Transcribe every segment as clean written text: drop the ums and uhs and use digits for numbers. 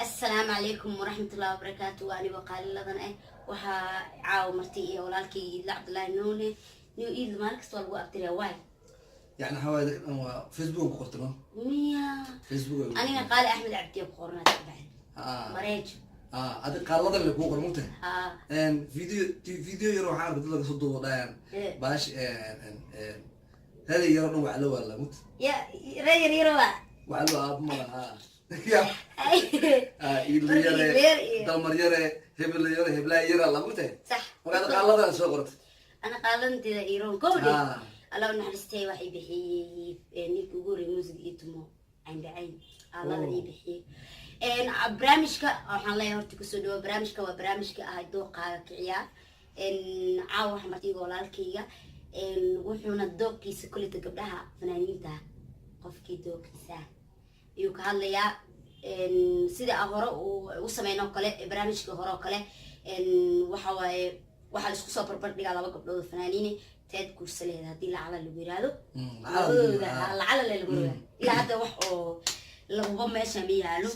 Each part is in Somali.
Asalaamu calaykum waraxmatullahi wabarakaatu. Waa anigoo qaaliladan ah. Waxaa caawa marti iyo walaalkay Iidle Cabdullaahi Nuune. Niyo Iidle, maalin kasta waa lagu abtiriyaa, waay. Yani waxaa waaye, dadka dhan waa Facebook ku qortay, no? Miya? Facebook. Aniga Qaali Axmed Cabdiya ku qornaa kabacdi mareejo. Ah, adi qaaladan le kuu qoran mugtahay. Haa. Video yar waxaan arkay dad laga soo duubo dhayaan baash reer yaro dhan waa la waala mugta. Ya reer yar yar waa. Waa loo aab ma laha ya. Iidle yare, Dalmar yare, hebel yare, heblaa yara la mugtahay. Sax. Marka adi qaaladan soo qortay. Ana qaalanteeda iroon kowdhe. Allah u naxariistay, waxay bixiyey ninka ugu horreeyay muusig iyo tumo caynba cayn aaladan ii bixiyey. Barnaamijka waxaan leeyahay horta kusoo dhawo. Barnaamijka waa barnaamijka ah dooqaaga kiciyaa. Caawa waxa martiga walaalkayga, wuxuuna dooqiisa kulita gabdhaha fanaaniinta, qofkii dooqiisa ayuu ka hadlayaa. Sida aan hore u sameyn oo kale, barnaamijkii hore oo kale, waxa waaye waxaa la isku soo barbar dhigaa laba gabdhood oo fanaaniine, teed guursa leeda haddii lacala lagu yiraahdo labadooda. Lacala le lagu yiraahdo, ilaa hadda wax oo laguba meesha ma yaalo.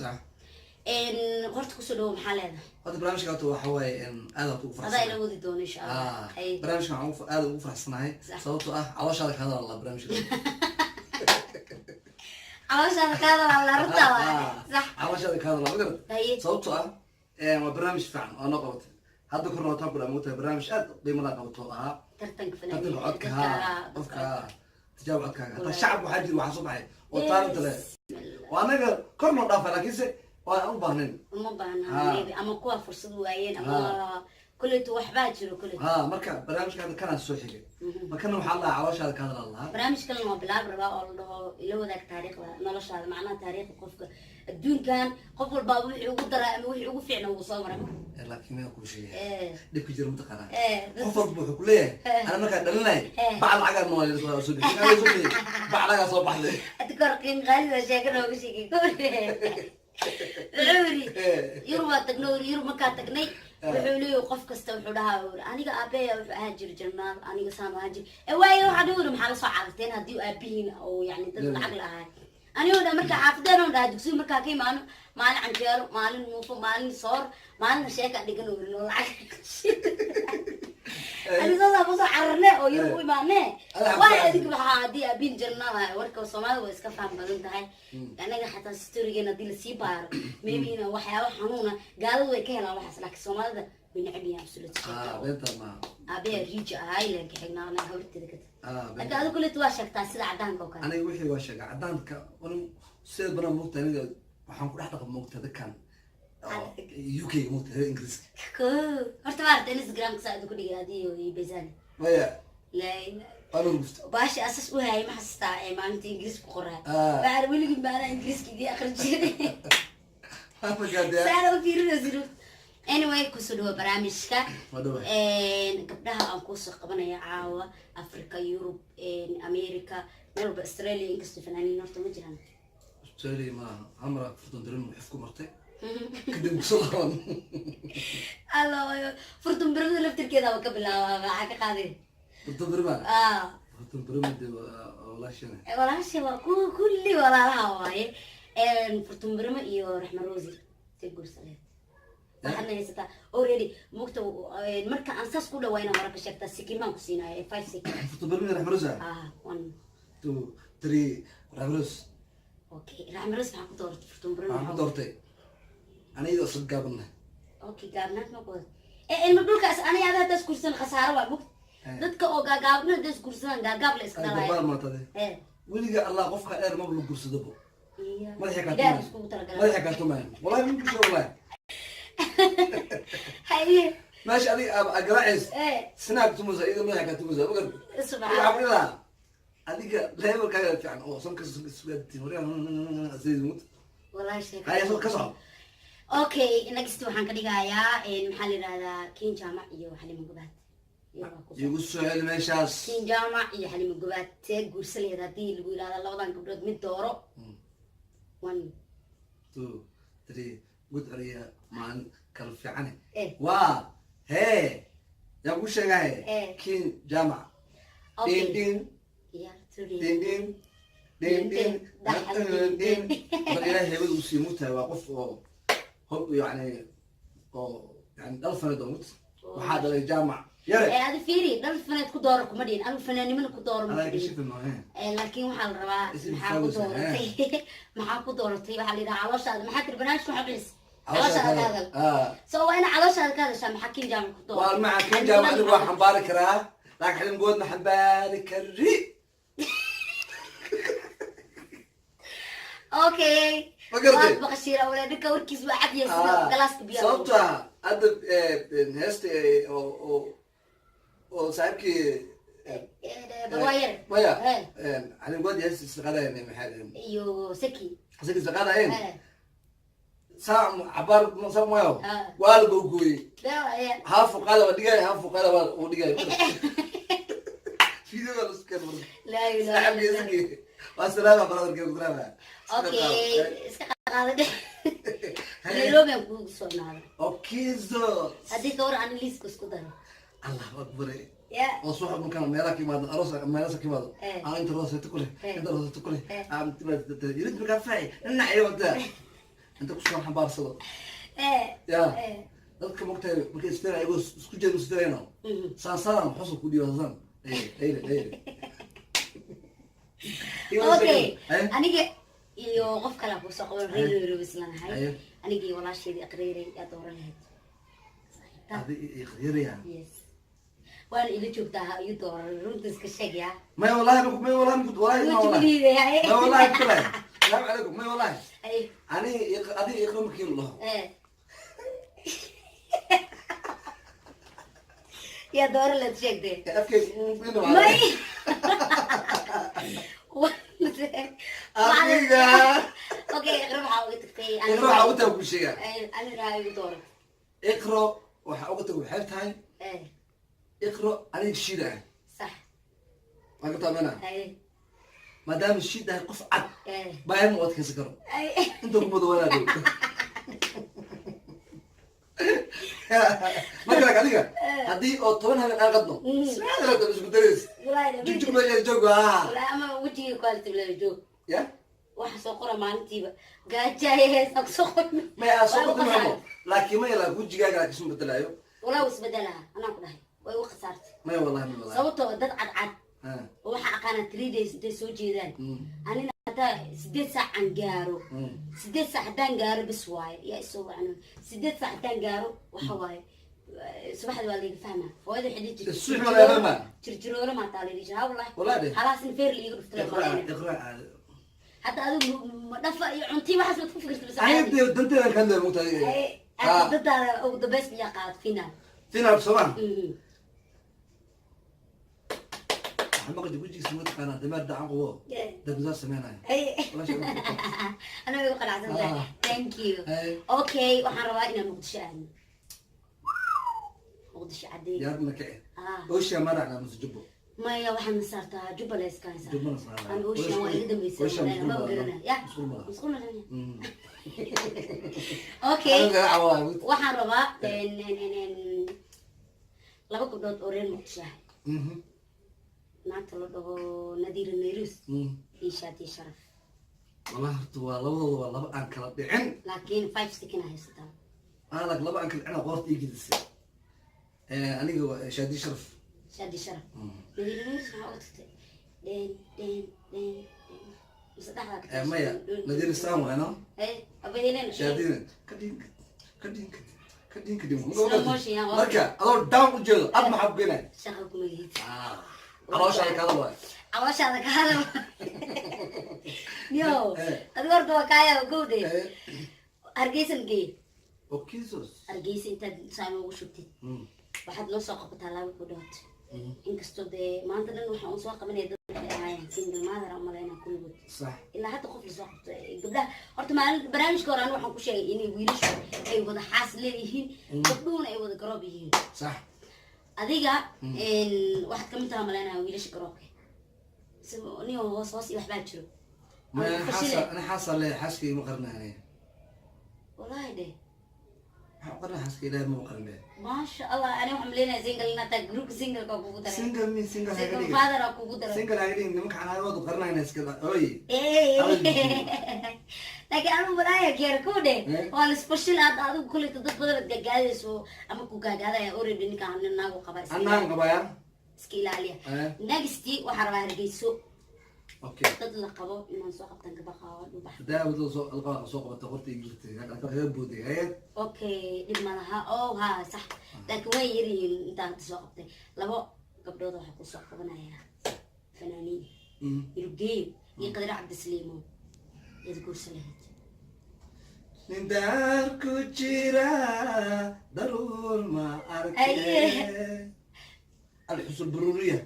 Horta kusoo dhawo, maxaa leedahay? Horta barnaamijka horta waxa waaye aad horta ugu adaa ila faraxsanahay. Wadi doono insha Allah. Ay. Barnaamijkan waxaan aad ugu faraxsanahay sababtoo ah calooshaada ka hadal barnaamijka. Calooshaada ka hadal la runta waa sax. Calooshaada ka hadal, ma garad? Haye. Sababtoo ah waa barnaamij fiican oo noo qabatay hadda korna wataan ku dhaa tahay barnaamij aad qiimo laa qabato ahaa. Tartanka tartanka fanaaniinta. Codka. Dadka Ha, qofka tijaabo codkaaga. Hataa shacab waxaa jira, waxaa soo baxay oo talent leh oo anaga kor noo dhaafa, laakiinse waan u baahnayn. Uma baahna maybe ama kuwa fursad waayeen ama kuleyto waxbaa jiro kuleyto. Ha, marka barnaamijka hadda kanaa soo xigay, markana waxaa lahaa calooshaada ka hadal lahaa. Barnaamij kalena waa bilaab rabaa oo la dhaho ila wadaag taariikhda noloshaada, macnaha taariikhda qofka adduunkan, qof walbaaba wixii ugu daraa ama wixii ugu fiicna uu soo maray. Laakiin meel kuu sheegaya, dhibka jira mataqaanaa? Dad qof walba wuxuu ku leeyahay, ana markaa dhalinay bac lacagaa nool soo bixi, bac lagaa soo baxday. Hadda kahor qiim qaalida sheeka nooga sheegay, wuxuu yiri Yurub waa tagnay, yuri Yurub markaa tagnay, wuxuu leeyahay qof kasta wuxuu dhahaa, uri aniga aabeya wuxuu ahaan jiray jarnaal, aniga saan ahaan jiray. Waayo waxaa dhihi, uri maxaa la soo cararteen haddii aabihiin oo yani dad lacag la ahay? Anigoo dha markaa xaafadeen oo dhaha dugsiga markaa ka imaano, maalin canjeelo, maalin muufo, maalin soor, maalina sheeka dhigan, uri noo lacag aniga kusoo cararne oo Yurub u imaane. Waay adiga waxaa haddii aabihin jarnaal ahay. Warka Soomaalida waa iska faham badan tahay. Anaga xataa storygeena haddii lasii baaro, maybe ina waxyaabo xanuuna gaaladu way ka helaan waxaas, laakiin Soomaalida way neceb yihiin absolute. Beenta maaha. Aabaha riiji ahaa ilan ka xignaa anaga habarteeda ka tag, laakiin adigu kuleet waa sheegtaa sida cadaanka oo kale. Aniga wixii waa sheega cadaanka sida badan moogta. Aniga waxaan ku dhex dhaqan moogta dadkan UK moogta, reer Ingiriiska. Ko horta maarata Instagramka saa ku dhigay adii iyo Bezani. Maya. La waa gufta. Baashi asas u hayay ma xasuustaa ee maalinta Ingiriiska qoraa? Waxaan weligii maanaa Ingiriiska idii aqrin jiray. Saana u fiirinaysid. Anyway, kusoo dhawo barnaamijka. Waa dhawahay. Gabdhaha aan kuusoo qabanaya caawa Africa, Yurub, America, meel walba, Australia, inkastoo fanaaniin horta ma jiraan. Australia maaha, hamara furtan darin xuf ku martay kadib kusoo laaban. Allo, furtun birmada laftirkeeda ka bilaaba, maxaa ka qaaday? Furtan birma, furtan birma de waa walaashana. Walaasha waa ku kulli walaalaha waaye. Furtun birma iyo Raxma Rosi si guursaleed waxaadna haysataa already mugta. Marka aan saas ku dhawayna hore ka sheegtaa, sikimaan ku siinaya 5 second. Furtan birma iyo Raxma Rosi. Ah, one. Two, three, Raxma Rosi. Okay, Raxma Rosi. Maxaa ku dooratay furtun birma? Waxaan ku doortay anigoo isla gaabanna. Okay, gaabnaad ma ku ilma dhulkaas aniga ada haddaas guursan khasaaro waa mugta. Dadka oo gaagaabna haddaas guursadaan gaagaab la iska dhalaya. Dabaal maatade. Weliga Allah qofka dheer maba la guursadabo. Madaxa kaa Ilaah tumaya. iskugu talagalay. Madaxa kaa tumaya, wallahi ma guursado, wallahi. Haye. Meesha adiga aa garaacays sinaag tumaysa, iyada madaxa kaa tumaysa, magar. Subxaan. Waxaan ku dhihi adiga levelkaaga fiican oo sanka sugaadtiin waryaa. Wallahi sheeko. Haya, ka soco. Okay, next waxaan ka dhigayaa, maxaa la yidhahdaa, Kin Jaamac iyo Xalimo Gobaad. Igu soo celi meeshaas. Kin Jaamac iyo Xalimo Gobaad, see guursa laheed haddii lagu yidhahda labadan gabdhood mid dooro? One. Two, three, gud celiya maalin kala fiicane. Waa waa hee, yaa ku sheegahe? Kin Jaamac. Okay. Dhin dhin. Ya three. Dhin dhin dhin dhin dhin dhin. Marka Ilaahay haybada uu siiye mugtahay, waa qof oo Hob yani oo yani dhal faneed oo mut waxaa dhalay Jaamac Yare. Ee, adi fiiri, dhal faneed ku dooro kuma dhihin, anigu fanaannimana ku dooro ma Adaa dhihin. Kashifa maahe. Ee, laakiin waxaa la rabaa Isim maxaa ku fawza, dooratay, maxaa ku dooratay? Waxaa la yidhaha calooshaada maxaa tiri? Barnaamijka waxaa bixis calooshaada ka hadal. So waa ina calooshaada ka hadashaa. Maxaa Kin Jaamac ku dooratay? Waa maca Kin Jaamac, adigu waa xambaari karaa, laakiin Xalim Good ma xambaari kari. Okay. Ma garatay? Waad maqashiira wala dhinka warkiis waa cad yahay sida galaaska biyaha. Sababta hadda heesta oo saaxiibkii Barwaayare. Maya, Xalim Good heesta isqaadayeen, maxay dhaheen? Iyo Saki. Isaga isqaadayeen saa cabaar saa mayo. Waa la googooyey. Haafu qaada waa dhigay, haafu qaada waa uu dhigay. Video waa la isku keenay. Laa ilaaha saaxiibkii illa. Isagii waa salaama, brotherkii ku salaama. Okay, iska qaada dheh. Nairobi aan kuugu soo imaaday. Okizo. Haddii ka war aan liiska isku daro. Allahu akbar. Ya. Oo subax markaan meelaha ka imaado, aroos meelaha ka imaado, aan inta rooseeto ku leh, inta rooseeto ku leh, aan yirid markaa faaci dhinac iyo wada inta kusoo xambaarsado. Ya. Dadka mogtahay markay istiraan ayagoo isku jeeda istirayno, saan xusul ku dhiiba saan eyle eyle. Okay, aniga iyo qof kale aan kusoo qaban, reer Nairobi islanahay. Aniga iyo walaasheedii Aqreerey yaa dooran lahayd? Saaxiibtaa. Adi iqriyaraya. Yes, waana ila joogtaa, ha igu dooran, runta iska sheeg yaa. May wallahi, may wallahi, wallahi ma wallahi. Wejigiidahay. May wallahi kule, salaamu calaykum, may wallahi. Ay. Ani adi iqra markii la dhaho. Yaa dooran lahayd, sheegtee? Afkay. May. Adiga. Okay, Iqra waxaa uga tagtay? Iqra waxaa uga taga kuu sheegaa. Anina igu dooran. Iqro waxaa uga taga waxay tahay iqro aniga shiida ah. Waan ka taamana. Maadaama shiid ahay, qof cad baahi ma u adkaysan karo. Inta ku mado walaalow marka laakiin adiga haddii oo 10 habeen aan qadno, sidaad isku darays. Walahi. Jugjug meesha joog ah. Walahi ama wejiga quality la joog. Ya. Waxa soo qora maalintiiba gaajaaye heesa kusoo qorno. May aa soo qorto maamo, laakiin may laa wejigaaga laakiin isma bedelaayo. Walaa isbedelaha, anaa ku dhahay way u khasaartay. May wallahi, may wallahi. Sababtoo dad cadcad oo waxaa aqaanaa 3 days intay soo jeedaan. Anina haddaa 8 saac aan gaaro, 8 saac haddaan gaaro bis waaye, yaa isoo wacno. 8 saac haddaan gaaro waxa waaye subaxda waa layga fahmaa, hooyada waxay dhihi jirtay Subax waa laga fahmaa? Jirjiroolo maataa la dhihi jiray, ha wallahi. Wallahi de. Halaas in feer la iiga dhuftay. Iqra, iqra. Hadda adigu ma dhafa iyo cuntii waxaas maad ku fikirta bas? Aniga dee danteeda ka hadlaya mugta adiga. Dadaada ugu dambeys miyaa qaad final? Final soomaa waxaa maqli wejigiisa ma taqaanaa dameer dacan qubo dabzaar sameynaya. Walaasha ugu furta. Anaga igu qanacsan tahay. Thank you. Okay, waxaan rabaa inaan Muqdisho aadno, Muqdisho caddeey. Yaar ma kici. Ocean ma raacnaa mase Jubbo? Maya, waxaan ma saartaa Jubbaland iska haysaa. Jubbana saarnaa. Aan Ocean waa iga dambeysay. Ocean ma musqul garanaya ya. Musqul ma laha. Musqul ma laha. Okay. Aniga raaca waa. Waxaan rabaa laba gabdhood oo reer Muqdisho ah, naagta la dhaho Nadiira Nayrus iyo Shaati Sharaf. Wallahi horta waa labadooda, waa laba aan kala dhicin. Laakiin 5 second a haysataa. Lak laba aan kala dhicin qoorta ii gelisay. Aniga waa Shaadi Sharaf. Shaadi Sharaf. Nadiira Nayrus maxaa uga tagtay? Dhen dhen dhen dhen mise dhexdaa ka Maya, Nadiir saan waay no. Abadeelena. Shaadina kadhin kadhin kadhin kadhin. Slow motion yaa waa. Marka adoo down u jeedo ad maxaa ku geenaya? Shaqa kuma lihid. Calooshaada kaada waay. Calooshaada ka hadal yo. Adiga horta waa kaaya gowde. Hargeysan geey. Okisos. Hargeysa intaad saa noogu shubtid, waxaad noo soo qabataa laba gabdhood. Inkastoo dee maanta dhan waxaan u soo qabanaya dad waxay ahaayeen single mother aan umalaynaa kulligood. Ilaa hadda qof lasoo qabto gabdhaha horta maalin barnaamijka hore anigu waxaan ku sheegay inay wiilashu ay wada xaas leeyihiin, gabdhuhuna ay wada garoob yihiin. Adiga waxaad kamid taha malaynaya wiilasha garoobka, nin hoos hoos iyo waxbaa jiro. Maya. Ama fashile. Xaasa ana xaasa le, xaaskay ma qarnaa. Wallahi dheh. Waxaan u qarnaa xaaska Ilaahay ma qarnaa. Maasha Allah, ani waxaan maleynayaa single inaad tahay, groupka singleka kugu daray. Single mi single haga Single dhigin. father aa kugu daray. Single haga dhigin, nimanka xanaanadoodu qarnayna iska oy. Laakiin anigu malaaya keena ku dhe. Eh? Waa la isfashil aad adigu kuleyta, dad badan aad gaagaadayso ama ku gaagaadaya. Already ninkaan nin naagu qaba, iska Annaan qabaya. iska ilaaliya. Eh. Next waxaa rabaa Hargeyso. Okay. Dad la qabo inaan soo qabtan gabaqaawa dhubax. Hadaa wadada soo alqaa soo qabata qorta igiltay kaga booday haye. Okay, dhib ma laha. Oh ha, sax, laakiin way yar yihiin intaan hadda soo qabtay. Labo gabdhood waxaa kusoo qabanaya fanaaniin, Yurgeyo iyo Qadre Cabdisliimo. Yaad guursa lahayd? Nin daar ku jira daruur ma arke. Aye. Alxusul bururiya.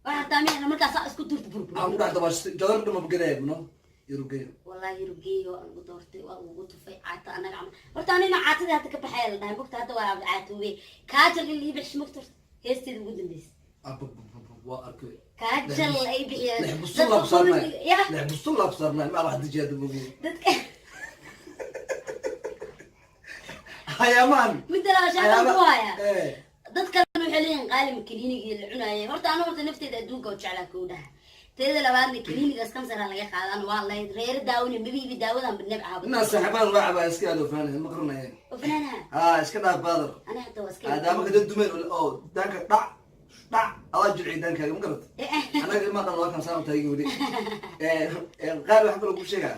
Waxaa taamiya markaasaa isku turta burbur. Aan ku dhex dabaashtay jadar dhama gadaya no Yurugeyo. Wallahi Yurugeyo aan ugu doortay, waa ugu tufay caata anaga camal. Horta anina caatadii hadda ka baxaya la dhahay mogta, hadda waa caatoobe kaajal in lii bixis mogta. Horta heesteeda ugu dambeysay. Waa arkay. Kaajal ay bixiyeen. Lix busul laab saarnay. Ya. Lix busul laab saarnay ma wax dejiya dib. Dadka Hayamaan. Midda laba shaaqan ku haya. Eh. Dad kalena waxay leeyihin qaalim kiliinigii la cunaayay. Horta anu horta nafteeda adduunka oo jeclaa kuu dhaha. Teeda labaadna kiliinigaas kansara laga qaadan waa lahayd reero daawina mabiibi daawadan banebcaaba. Inaa saaxiibaan waa cabaa iska aado faanay ma qaranaye. Oo fanaanaha. Ha iska dhaaf baadar. Ana xitaa waa iska. Maadaama kada dumeen oo daanka dhac dhac adaa jilciy daankaaga ma garat. Anaga ilmaa dhan waa kan saan taagi weli qaar waxaa kaloo kuu sheegaa.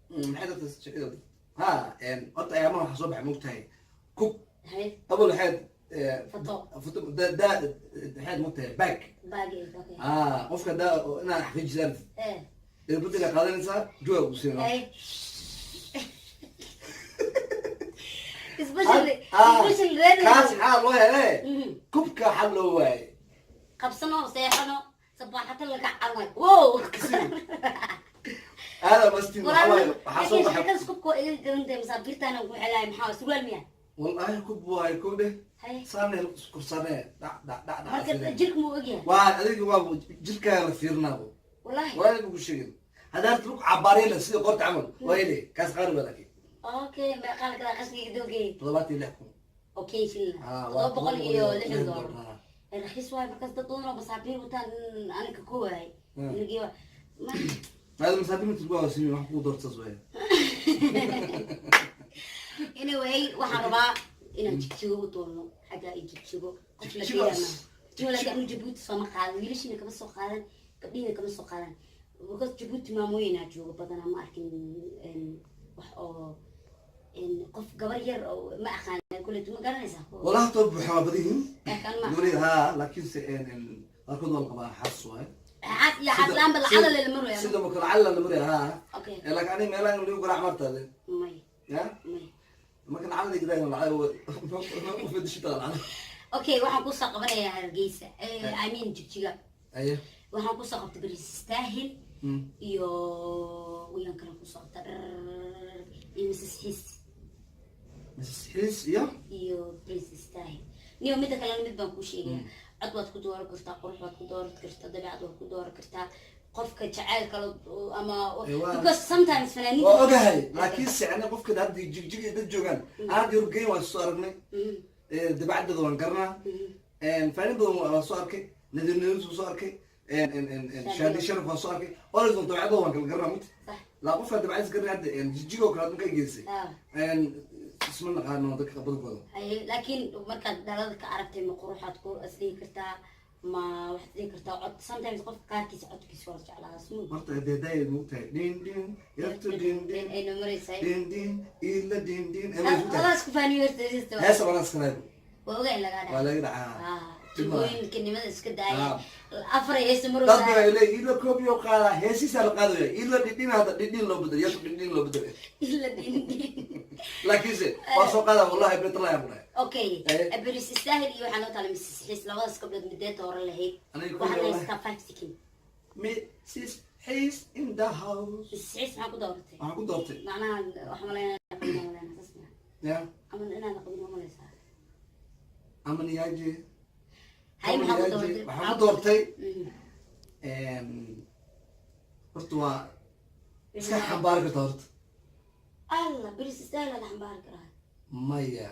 Maxay dadka sheekada ha horta ayaamaha waxaa soo baxay mogtahay kub. Haye. Awal waxayd Foto. Foto da da waxayd mogtahay back. Baageed, okay. Ah, qofka daa inaad xaqiijisaan erbadiga qaadanaysaa juwa ugu siinaa. Haye, especially Ah, especially reer kaas xaal loo hele kubka xal loo waayay. Qabsano seexano sabaaxata laga caway wow. Aada mastin waxaa waaye, waxaa soo laakiin baxay. Sheekada kubka waa iga garantahay masaabiirtaana ku xelaay. Maxaa surwaal miya? Wallahi kub waaye kub dheh. Haye. Saane kursanee dhac dhac dhac dhac. Marka jirka muu ogyahay? Waa adiga waa jirkaaga la fiirinaabo. Wallahi. Waa lagu sheegin hadda harta lagu cabaariyana sida qorta camal waa ile kaas qaali waa laakiin. Okay, meeqaa la gadaa qasriga doogay? 76,000. Okay, shilin. Ah, waa $760. Ah. Rakiis waaye. Markaas dad badan oo masaabiir wataan aniga ku waayay. Nigi maada masaabiin inta lagu hoosimi wax kugu doortaas waaya. Anyway, waxaan rabaa inaan Jigjigo u doonno xaggaa iyo Jigjigo qof la Jigjigaas. geeyaa Jigjigo, laakiin anu Jabuuti sooma qaadan, wiilashiina kama soo qaadan, gabdhihiina kama soo qaadan, because Jabuuti maamooyinaa jooga badanaa. Ma arkin wax oo qof gabar yar oo ma aqaan kullet ma garanaysaa. Walahi too buuxa waa badan yihiin. Laakiin anu ma Gabadhi ha, laakiinse qaarkood waa la qabaa, xaas waaye. Xaas iyo xaas laan ba lacala lala maraya. Sida marka lacala la maraya ha. Okay. Laakiin aniga meelaha in lagu garaac martaade. May. Ya. May. Marka lacala igdaayo lacala u fidishita lacala. Okay, waxaan kusoo qabanayaa Hargeysa, I mean Jigjiga. Aye. Waxaan kusoo qabtay Bariis Istaahil iyo wayaan kale kusoo qabta iyo Mrs Xiis. Mrs Xiis iyo Iyo Prince Istaahil niyo. Midda kalena mid baan kuu sheegaya: cod waad ku dooran kartaa, qurux waad ku dooran kartaa, dabeecad waad ku dooran kartaa, qofka jacayl kale ama because sometimes fanaaniinta Waa ogahay, laakiin se aniga qofka hadda Jigjig iyo dad joogaan aan hadda Yurgeyn waan soo aragnay. Dabeecaddeeda waan garanaa, faanin badan waan soo arkay, Nadir Nadir waan soo arkay, Shaadi Sharaf waan soo arkay, olison dabeecadooda waan kala garanaa mut. Sax. Laa qofka dabeecadiis garanay hadda Jigjig oo kale hadda markaa geysay isma naqaano dadka badankooda. Haye, laakiin markaad dhalada ka aragtay ma quruxaad ku isdhihi kartaa, ma waxaad dhihi kartaa cod? Sometimes qofka qaarkiisa codkiisa waa la jeclaadaa smooth. Horta dee daaya mogtahay dhin dhin yartu dhin dhin. Ayna maraysaa. Dhin dhin ila dhin dhin ay mogtahay. Walaas ku faaniyo horta heesta. Heesa waan iskaleebo. Waa ogaa in lagaa waa dhaca. Laga dhacaa. Ah, tubooyinka nimada iska daaya. Afar heesta Dad maraysaa. baa leeyihin ila koobiyo qaadaa heesisaa la qaadaya ila dhidhin hadda dhidhin loo bedel yartu dhidhin loo bedel. Ila dhin dhin. Laakiinse waa soo qaadaa wallahi betlayan ku dhahay. Okay. Beris Istaahil iyo waxaa noo taala Mrs Xiis. Labadaas gabdhood midee dooran lahayd? Aniga Waxaad kulli haystaa 5 second. Mrs Xiis in the house. Mrs Xiis maxaa ku dooratay? Waxaan ku doortay Macnaha waxaa malaynaa qabin malaynaa saas miya? Ya. Ama inaad qabin ma malaysaa? Amaniyaaje. Hay, maxaa ku dooratay? Waxaan ku doortay horta waa iska xambaari kartaa horta. Alla, Beris Istaahil la xambaari karaa? Maya.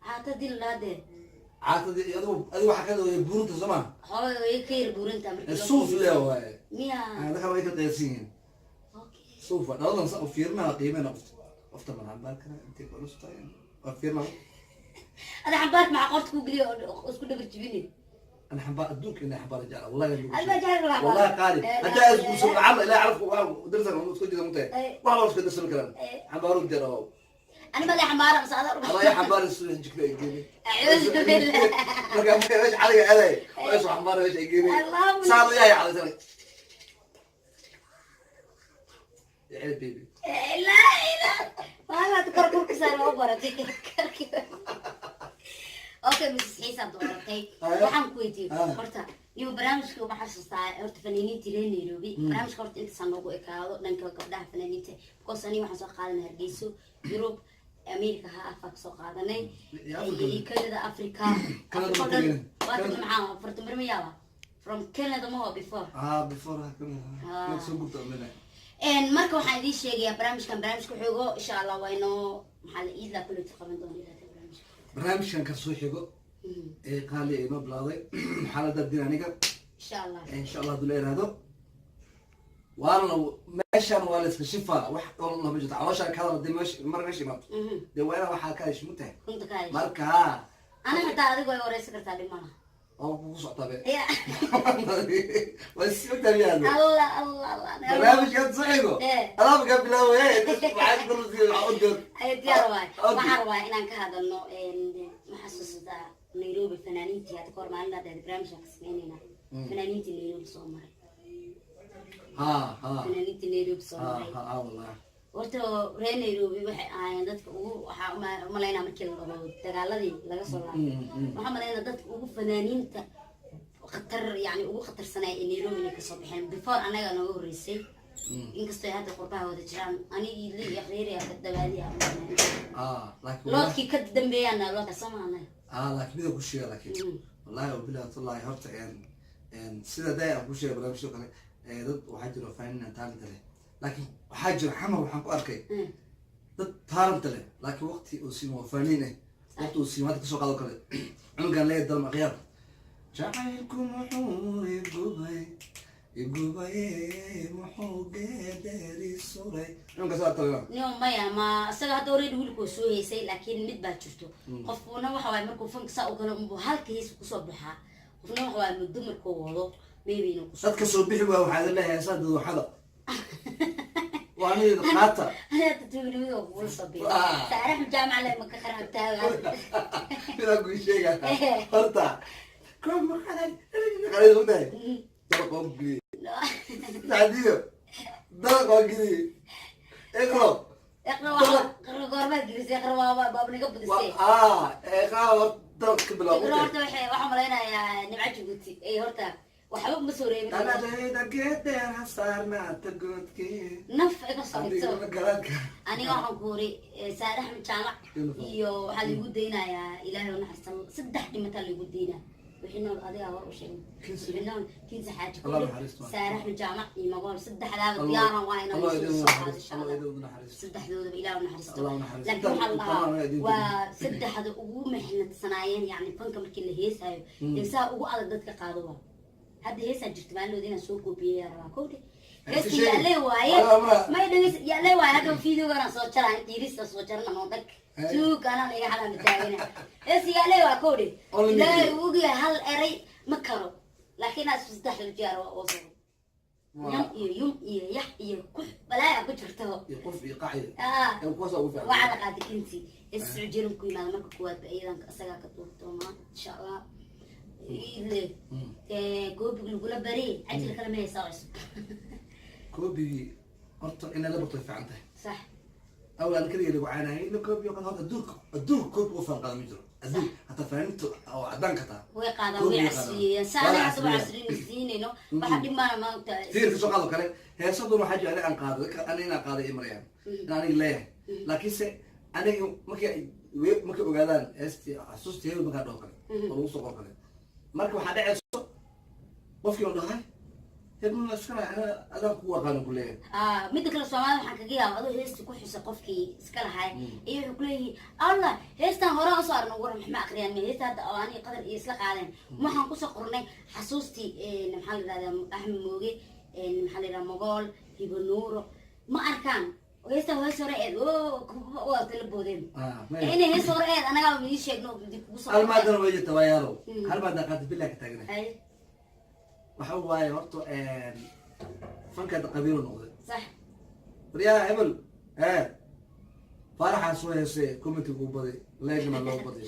Caata dil laadee. Caatadii adigu waxaa ka dawaya buurinta soo maa. Xoolo way ka yar buurinta markii loo Suuf fiiriyo. Le waaye. Miya? Dadka way ka dayarsan yihiin. Suufa dhaladan sa u fiirnaa, qiimena qofta, qofta ma xambaar karaa, intay ku culus tahay waa fiirnaa. Ada xambaarka maxaa qorta ku geliya oo isku dhabar jibini? انا حبار ادوك اني حبار رجال والله. أنا جعل ولا والله حبار. قالي لا. انت اسكو عم لا اعرف درسك اسكو جدا متى والله اسكو درس الكلام حبار ودير. Ani ma lee xambaara mase ada? الله يا حبار السوق جكنا يجيني. أعوذ بالله. ايش علي علي ايش حبار ايش يجيني. اللهم. صار يا على سنة يا عيل بيبي. لا لا والله korkor ku saaran u baratay karki. Okay, Mrs Xiisa dooratay. Waxaan ku weydiiyey horta niyo barnaamijka waxaa xasuustaa horta fanaaniintii reer Nairobi. Barnaamijka horta intaasaan noogu ekaado dhanka gabdhaha fanaaniinta, because aniga waxaan soo qaadanay Hargeyso, Yurub, America, ha afaa kasoo qaadanay. Iyo Africa. Iyo Canada, Africa. Canada Africa ma oo dhan. tagin. Waa Canada. tagna maxaa farta marmayaaba from Canada maho before. اه before ما سوق قلت. Marka waxaan idiin sheegayaa barnaamijkan barnaamijka xoogo insha Allah waa inoo maxaa la iidlaa kuleti qaban doona ilaa barnaamijka. Barnaamijkan ka soo xigo ee qaali ay inoo bilowday xaaladda din aniga. Insha Allah. Insha Allah haduu la yiraahdo waana meeshan waa la iska shifaa, wax oo lama jirto caloosha ka hadal hadii meesha mar meesha imaato. Dee waa inaa waxaa ka heshmu tahay. Runta ka hadashay. Marka Ana xitaa adigu ay wareysan kartaa, dhib malaha. Oo kugu socotaa be. Ya. Waa si ogtahay. Allah Allah Allah. Barnaamijkan soo xigo alaaba kaa bilaabaya waxaa kulsi waxaa u dir. Ay diyaar waay. Okay. Waxaan rabaa inaan ka hadalno ma xasuusataa Nairobi fanaaniintii hadda kahor maalin hadda barnaamijka ka sameynayna, fanaaniintii Nairobi soo maray? Ha ha. Fanaaniintii Nairobi soo ha maray. Ha ha, wallahi. Horta reer Nairobi waxay ahaayeen dadka ugu, waxaa umalaynaa markii la dhaho dagaaladii laga soo laabay, waxaa malaynaa dadka ugu fanaaniinta khatar, yani ugu khatarsanaya ee Nairobi inay kasoo baxeen before anaga nooga horreysay, inkastoo ay hadda qurbaha wada jiraan. Anigii li iyo khayriya ka dabaadiya. Ah, laakiin Loodkii ka dambeeyaana loodka soo maana. Ah, laakiin mida ku sheega, laakiin wallahi wabillahi tallahi horta sida day aan ku sheegay barnaamijyo kale dad waxaa jiro fanaaniin talent leh, laakiin waxaa jiro xamar waxaan ku arkay dad talent leh laakiin waqti uu siin waa fanaaniin waqti uu siin. Hadda kasoo qaado kale cunugan leeyahay dalma khiyaar jacaylku muxuu igubay igubay muxuu geedheeri suray cunugaas waa talina. Nio maya, ma isaga hadda already wiilku waa soo heysay, laakiin mid baa jirto. Qofkuna waxa waaye markuu fanka saa u galo unbuu halka hees kusoo baxaa, qofna waxa waaye muddo markuu wado maybe inuu kusoo Dadka soo bixi waa waxaa leeyahay heesaa dadwaxada waa aniga qaata. Hadda tuugnimada kugula soo biyo. Saarax jaamac le maka qaraabtaa. Midaan kuu sheega horta koob maqalay qalay ogtahay dalaq oo geliyey sacdiyo dalaq oo geliyey iqro. Iqra waa iqra, goormaa gelisay iqra? Waa baab naga badisay. Ah, iqra horta dalaq ka bilaab. Iqra horta waxay waxaan malaynayaa Nimco Jabuuti ay horta waxba ma soo reebin. Dhaladayda geedheer ha saarnaata goodkee. Naf iga socto. Adiga garaadka. Aniga waxaan ku uri Saare Axmed Jaamac iyo waxaa laigu daynayaa Ilaahay u naxariista saddex dhimataa laigu daynaa. Wixii nool adigaa hor u sheegay, wixii nool Kinsa Xaaji Allah Kudhu, naxariisto. Saare Axmed Jaamac iyo Magool, saddexdaaba diyaaran waa inaan Allah soo idin soo qaado naxariisto. insha Allah Allah. idin naxariisto. Saddexdoodaba Ilaah u naxariisto. Allah u naxariisto. Laakiin waxaa la Intaan dhahaa idin waa saddexda ugu mixnadsanaayeen, yacni fanka markii la heesaayo heesaha ugu adag dadka qaado. Waa hadda heesaa jirta maalinood inaan soo koobiyey rabaa kowdhe heesta sheegin. Yaalee waaye. Wala. May dhegeys yaalee waaye. Hadda videogan soo jaraa inta yirista soo jarana noo dag. Tuug anaa iga xalaama taagana heesta yaalee waa kowdhe. Only me. Ilaahay uu ogyahay hal eray ma karo, laakiin aas saddex jeer oo soo yam iyo yum iyo yax iyo kux balaaya ku jirto. Iyo qof iyo qacyo. Ah. Ee kuwaas ugu fiican. Waxaa la qaaday kinti isjirin ku yimaada marka kuwaad ba iyadan isagaa ka duubtoomaa insha Allah ile goobig lagula bari cajil kale ma haysaa cusub? Koobigii horta inay la barto way fiican tahay. Sax. Awal aan kaliya lagu caanaayay ila koobi oo horta adduunka koobi u faan qaada ma jiro adduun, hataa fanaaniinta oo cadaan ka taa way qaadaan. Koobi way way qaadaan. Casriyeeyaan Waa saana la haddaba casriyeeyaan. casriyeyna siinayno waxa dhimaana maogta. Fiirka soo qaado kale heesaduna waxaa jira aniga aan qaado dadka aniga inaan qaaday ay marayaan in aniga leeyahay, laakiinse aniga markay ogaadaan heestii xasuustii hebel markaa dhaho kale oo lagu soo qoro kale, marka waxaa dhacayso qofkii oo dhahay hebel ma iska lahay aniga adaan kugu aqaano ku leeyahay. Ah, midda kale Soomaalida waxaan kaga yaaba adoo heesta ku xusa qofkii iska lahay iyo wuxuu kuleeyihi Allah heestan hore usoo arno war maxma aqriyaan ma heesta hadda oo aniga qadar iyo isla qaadeen waxaan kusoo qornay xasuustii maxaa la yidhahdaa Axmed Mooge, maxaa la yidhahdaa Mogool, Hibo Nuuro. Ma arkaan heesta, hees hore eed oo waa kala boodeen. Ah, maya. Inay hees hore eed anagaa idiin sheegno, idin kugu soo Hal maadana way jirta, waa yaalow. Hal maadana qaati bilaa ka taagnay. Waxa waaye horta fankaada qabiilo noqday. Waryaha hebel ee Faaraxaa soo heesay, commentiga uu baday, leegna loo baday.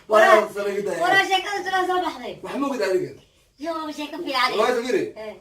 Marka waa saragida. Waraa sheekada sidaa soo baxday. Wax ma ogid adiga. Yo, sheeko fiican. Wallahi tafiri. Eh.